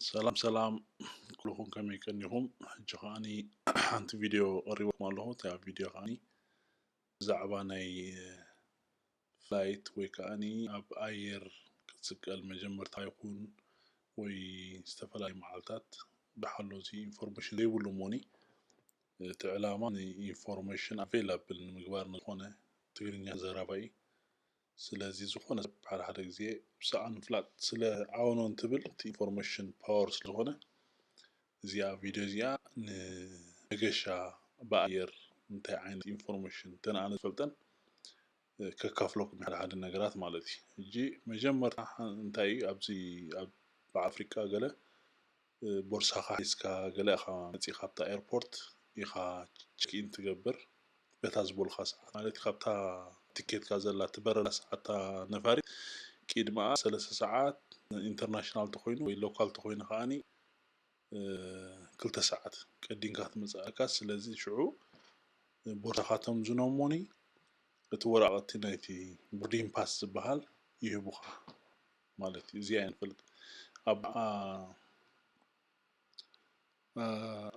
ሰላም ሰላም ኩልኹም፣ ከመይ ቀኒኹም? ሕጂ ከዓኒ ሓንቲ ቪድዮ ቀሪበኩም ኣለኹ። እታ ቪድዮ ከዓኒ ብዛዕባ ናይ ፍላይት ወይ ከዓኒ ኣብ ኣየር ክትስቀል መጀመርታ ይኹን ወይ ዝተፈላለዩ መዓልታት ብሓሎ እዚ ኢንፎርሜሽን ዘይብሉ እሞኒ፣ እቲ ዕላማ ንኢንፎርሜሽን ኣቬይላብል ንምግባር ዝኾነ ትግርኛ ዘራባይ። ስለዚ ዝኾነ ሰብ ሓደ ሓደ ግዜ ብሰኣን ፍላጥ ስለ ዓወኖ እንትብል እቲ ኢንፎርሜሽን ፓወር ስለዝኾነ እዚኣ ቪድዮ እዚኣ ንመገሻ ብኣየር እንታይ ዓይነት ኢንፎርሜሽን ተን ኣነ ዝፈልጠን ከካፍለኩም ሓደ ሓደ ነገራት ማለት እዩ። ሕጂ መጀመርታ ሓ- እንታይ እዩ ኣብዚ ኣብ ኣፍሪቃ ገለ ቦርሳኻ ሒዝካ ገለ ኢኻ መፂኻ ኣብታ ኤርፖርት ኢኻ ቸክኢን ትገብር በታ ዝበሉኻ ሰዓት ማለት እዩ። ካብታ ትኬትካ ዘላ ትበረላ ሰዓት እታ ነፋሪት ቅድሚኣ ሰለስተ ሰዓት ኢንተርናሽናል ተኮይኑ ወይ ሎካል ተኮይኑ ከዓኒ ክልተ ሰዓት ቀዲምካ ክትመፅእ ኣለካ። ስለዚ ሽዑ ቦርሳኻ ተምዝኖ እሞኒ እቲ ወረቐቲ ናይቲ ቦርዲንግ ፓስ ዝበሃል ይህቡኻ ማለት እዩ። እዚኣ እየ ንፈልጥ ኣብ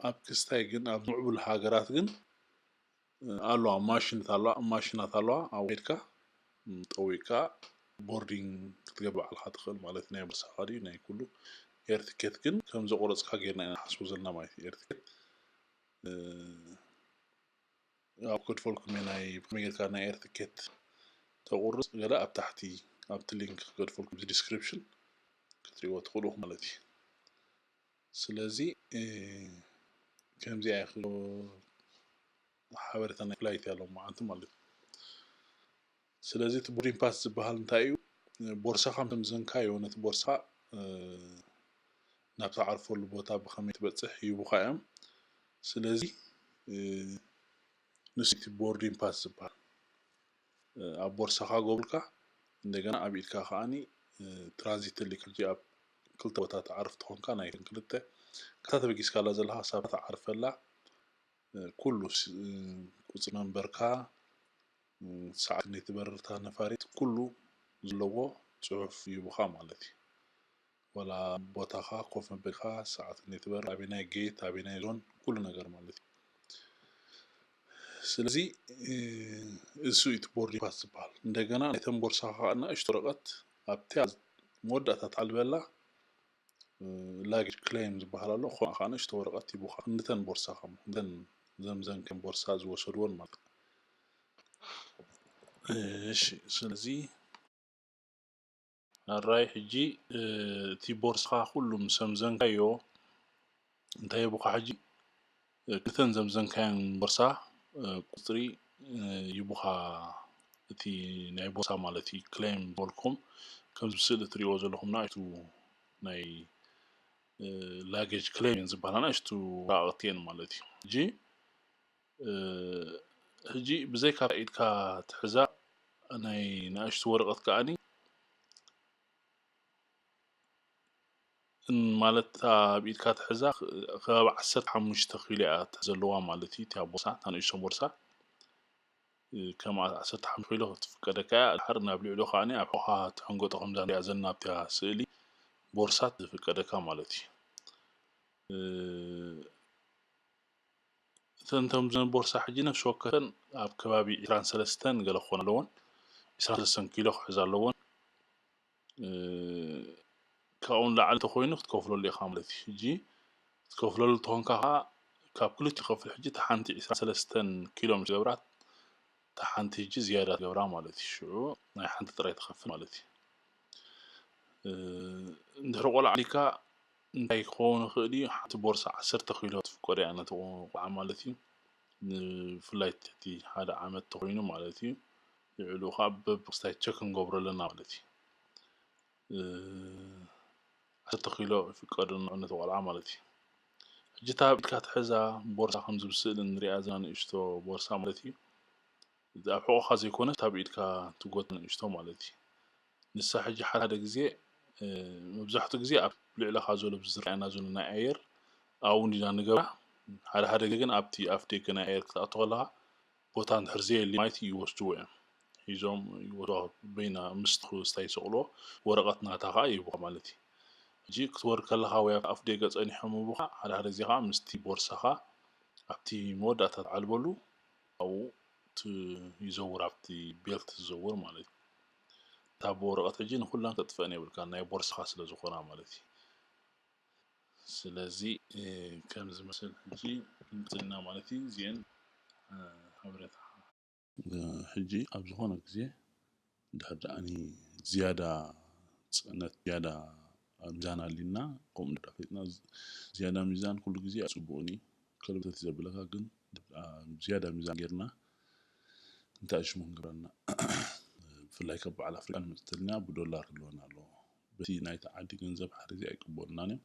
ኣብ ክስታይ ግን ኣብ ምዕቡል ሃገራት ግን ኣለዋ ማሽናት ኣለዋ ማሽናት ኣለዋ ኣብ ሄድካ ጠዊቅካ ቦርዲንግ ክትገብር ባዕልካ ትኽእል ማለት ናይ ቦርሳኻ ድዩ ናይ ኩሉ ኤር ትኬት ግን ከም ዘቆረፅካ ጌርና ኢና ሓስቦ ዘለና ማለት እዩ። ኤር ትኬት ኣብ ክትፈልኩም ናይ ከመይ ጌርካ ናይ ኤር ትኬት ተቁርፅ ገለ ኣብ ታሕቲ ኣብቲ ሊንክ ክገድፈልኩም ዲስክሪፕሽን ክትሪእዎ ትኽእሉ ማለት እዩ። ስለዚ ከምዚኣ ሓበሬታ ናይ ፍላይት ያለው ማለት ማለት እዩ። ስለዚ እቲ ቦርዲንግ ፓስ ዝበሃል እንታይ እዩ? ቦርሳኻ ምስ ዘንካዮ ነቲ ቦርሳ ናብ ትዓርፈሉ ቦታ ብኸመይ ትበፅሕ ይቡኻ እዮም። ስለዚ ንሱ እቲ ቦርዲንግ ፓስ ዝበሃል ኣብ ቦርሳኻ ጎብልካ እንደገና ኣብ ኢድካ ከዓኒ ትራንዚት ሊክ ሕጂ ኣብ ክልተ ቦታ ትዓርፍ ትኾንካ ናይ ክልተ ካብታ ተበጊስካላ ዘለካ ሳብ ትዓርፈላ ኩሉ ቁፅሪ መንበርካ ሰዓት ናይ ትበርር እታ ነፋሪት ኩሉ ዘለዎ ፅሑፍ ይህቡኻ ማለት እዩ። ወላ ቦታኻ ኮፍ መበልካ ሰዓት ናይ ትበርር ኣበናይ ጌት ኣበናይ ዞን ኩሉ ነገር ማለት እዩ። ስለዚ እሱ እቲ ቦርዲንግ ፓስ ዝበሃል እንደገና ናይተን ቦርሳኻ ከዓ ንእሽቶ ወረቐት ኣብቲ መወዳእታ ትዓልበላ ላጌጅ ክሌም ዝበሃል ኣሎ። ከምኡ ከዓ ንእሽቶ ወረቐት ይቡኻ ንተን ቦርሳኻ ንተን ዘምዘንከን ቦርሳ ዝወሰድዎን ማለት እዩ። እሺ ስለዚ ኣራይ ሕጂ እቲ ቦርሳኻ ኩሉ ምስ ዘምዘንካዮ እንታይ ይቡኻ ሕጂ ክልተን ዘምዘንካየን ቦርሳ ቁፅሪ ይቡኻ እቲ ናይ ቦርሳ ማለት እዩ። ክሌም በልኩም ከምዚ ስእሊ ትሪእዎ ዘለኹም ናእሽቱ ናይ ላጌጅ ክሌም ዝበሃላ ናእሽቱ ወረቃቅቲ እየን ማለት እዩ። ሕጂ ሕጂ ብዘይካ ኢድካ ትሕዛ ናይ ናእሽቱ ወረቀት ከዓኒ ማለት ኣብ ኢድካ ትሕዛ ከባቢ ዓሰርተ ሓሙሽተ ኪሎ እያ ዘለዋ ማለት እዩ። እቲያ ቦርሳ እታ ንእሽቶ ቦርሳ ከም ዓሰርተ ሓሙሽተ ኪሎ ክትፍቀደካ እያ። ድሓር ናብ ልዕሊኡ ከዓኒ ኣብ ሕቆኻ ትሕንገጦ ከምዛ ንሪኣ ዘለና ኣብቲያ ስእሊ ቦርሳ ትፍቀደካ ማለት እዩ። እተን ተምዘን ቦርሳ ሕጂ ነፍሲ ወከፈን ኣብ ከባቢ ዕስራን ሰለስተን ገለ ክኾና ኣለወን። ዕስራን ሰለስተን ኪሎ ክሕዛ ኣለወን። ካብኡ ንላዕሊ ተኮይኑ ክትከፍለሉ ኢኻ ማለት እዩ። ሕጂ ክትከፍለሉ ተኾንካ ከዓ ካብ ክልቲኡ ከፍል ሕጂ እታ ሓንቲ ዕስራን ሰለስተን ኪሎ ምስ ገብራት እታ ሓንቲ ሕጂ ዝያዳ ትገብራ ማለት እዩ። ሽዑ ናይ ሓንቲ ጥራይ ትኸፍል ማለት እዩ። እንድሕሪ ቆልዓ ኣሊካ እንታይ ክኸውን ይኽእል እዩ? ሓንቲ ቦርሳ ዓሰርተ ኪሎ ትፍቀዶ እያ ነቲ ቆልዓ ማለት እዩ። ብፍላይ ትሕቲ ሓደ ዓመት ተኾይኑ ማለት እዩ። ልዕሊኡ ከዓ በብክስታይ ቸክ ክንገብሮ ኣለና ማለት እዩ። ዓሰርተ ኪሎ ይፍቀዶ ንዑ ነቲ ቆልዓ ማለት እዩ። ሕጂ እታ ኣብ ኢድካ ትሕዛ ቦርሳ ከምዚ ብስእሊ ንሪኣ ዘለና ንእሽቶ ቦርሳ ማለት እዩ። ኣብ ሕቆኻ ዘይኮነ እታ ኣብ ኢድካ ትጎታ ንእሽቶ ማለት እዩ። ንሳ ሕጂ ሓደ ሓደ ግዜ መብዛሕትኡ ግዜ ኣብ ልዕለኻ ዘሎ ዝረኣየና ዘሎ ናይ ኣየር ኣብኡ እንዲና ንገብራ ሓደ ሓደ ግዜ ግን ኣብቲ ኣፍ ደገ ናይ ኣየር ክትኣቱ ከለኻ ቦታ እንድሕር ዘየልዩ ማለት ይወስድዎ እዮም። ሒዞም ይወስድዎ በይና ምስቲ ክስታይ ይሰቕልዎ፣ ወረቐት ናታ ከዓ ይህቡኻ ማለት እዩ። ሕጂ ክትወርድ ከለኻ ወይ ኣብቲ ኣፍ ደገ ጸኒሖም ይህቡኻ፣ ሓደ ሓደ ግዜ ከዓ ምስቲ ቦርሳኻ ኣብቲ መወዳእታ ትዓልበሉ ኣብኡ ት- ይዘውር፣ ኣብቲ ቤልት ዝዘውር ማለት እዩ። እታ ብወረቐት ሕጂ ንኩላን ከጥፍአን የብልካ ናይ ቦርሳኻ ስለ ዝኾና ማለት እዩ። ስለዚ ከም ዝመስል ሕጂ ክንጽልና ማለት እዩ። እዚአን ሓበሬታ ሕጂ ኣብ ዝኾነ ግዜ ድሕር ደኣኒ ዝያዳ ጽዕነት ዝያዳ ሚዛን ኣሊና ከምኡ እንዳ ፈጥና ዝያዳ ሚዛን ኩሉ ግዜ ኣጽቡቕኒ ከልብተት ዘብለካ ግን ዝያዳ ሚዛን ጌርና እንታይ ሽሙ ክንገብረና ብፍላይ ካብ በዓል ኣፍሪቃ ንመፅተልና ብዶላር ክህልወና ኣለዎ በቲ ናይቲ ዓዲ ገንዘብ ሓደ ጊዜ ኣይቅበሉናን እዮም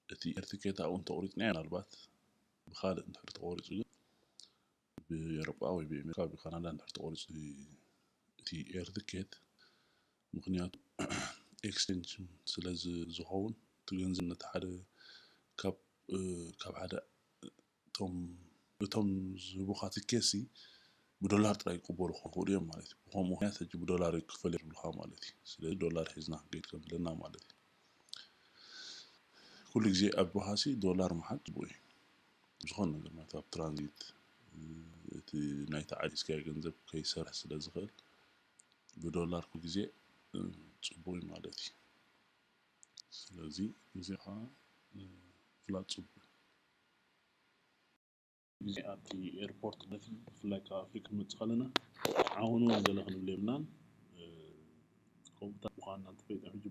እቲ ኤርትኬት ኣብኡ እንተቑሪፅና ምናልባት ብካልእ እንድሕር ተቆሪፁ ግን ብኤሮጳ ወይ ብኤሜሪካ ወይ ብካናዳ እንድሕር ተቆሪፁ እቲ ኤርትኬት ምክንያቱ ኤክስቼንጅ ስለ ዝኸውን እቲ ገንዘብ ነቲ ሓደ ካብ ካብ ሓደ እቶም እቶም ዝህቡኻ ትኬሲ ብዶላር ጥራይ ክቕበሉ ክኽእሉ እዮም ማለት እዩ። ብኸምኡ ምክንያት ሕጂ ብዶላር ክፈል ይብሉኻ ማለት እዩ። ስለዚ ዶላር ሒዝና ክንከይድ ከም ዘለና ማለት እዩ። ኩሉ ግዜ ኣብ ቦሃሲ ዶላር ምሓዝ ጽቡቕ እዩ። ዝኾነ ነገር ማለት ኣብ ትራንዚት እቲ ናይቲ ዓዲ እስካዮ ገንዘብ ከይሰርሕ ስለ ዝኽእል ብዶላር ኩሉ ግዜ ጽቡቕ እዩ ማለት እዩ። ስለዚ እዚ ከዓ ፍላጥ ጽቡቕ እዩ። ግዜ ኣብቲ ኤርፖርት ማለት እዩ ብፍላይ ካብ ኣፍሪካ ንመፅእ ከለና ዓወኑ ገለ ክንብል የብልናን ከምኡታት ምኳንና እንተፈሊጦም ሕጂ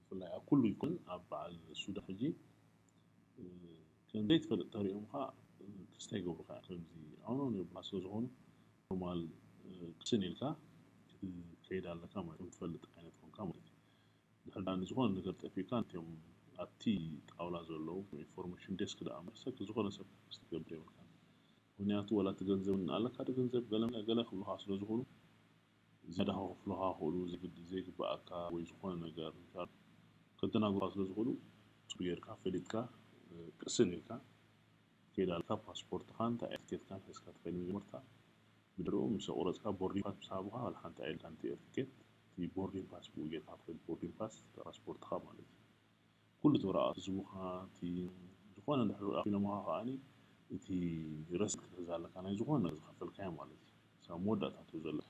ብፍላይ ኣብ ኩሉ ይኩን ኣብ በዓል ሱዳን ሕጂ ከም ዘይትፈልጥ ተሪኦምካ ክስታይ ይገብሩካ ከምዚ ዓወኑ ይብሉካ ስለ ዝኾኑ ኖርማል ቅስን ኢልካ ክትከይድ ኣለካ ማለት ከም ትፈልጥ ዓይነት ኮንካ ማለት እዩ ድሕር ዳኣ ንዝኾነ ነገር ጠፊእካ ነቲኦም ኣብቲ ጣውላ ዘለዉ ኢንፎርሜሽን ዴስክ ዳኣ እምበር ሰብ ዝኾነ ሰብ ክስቲ ክገብር የብልካን ምክንያቱ ወላ እቲ ገንዘብ ኣለካ ዶ ገንዘብ ገለ ገለ ክብሉካ ስለ ዝኾኑ ዝያዳ ከኽፍሉካ ክኽእሉ ዘይግብኣካ ወይ ዝኾነ ነገር ከደናግሩካ ስለ ዝኾኑ ጽቡቅ ጌርካ ፈሊጥካ ቅስን ኢልካ ትከይድ ኣለካ ፓስፖርትካን እንታይ ዓይነት ትኬትካን ሒዝካ ትኸይድ መጀመርታ ብድሕሪኡ ምስ ኣቑረፅካ ቦርዲንግ ፓስ ምስ ሃቡኻ ዋላ ሓንቲ ኣየድልካን እቲ ኤርትኬት እቲ ቦርዲንግ ፓስ ብኡ ጌርካ ትኸይድ ቦርዲንግ ፓስ ፓስፖርትኻ ማለት እዩ ኩሉ እቲ ወረቓቕቲ ዝህቡኻ እቲ ዝኾነ እንድሕር ኣኺሎምኻ ከዓኒ እቲ ረሲት ክትሕዝ ኣለካ ናይ ዝኾነ ነገር ዝኸፈልካዮ ማለት እዩ ክሳብ መወዳእታ ትህብ ዘለካ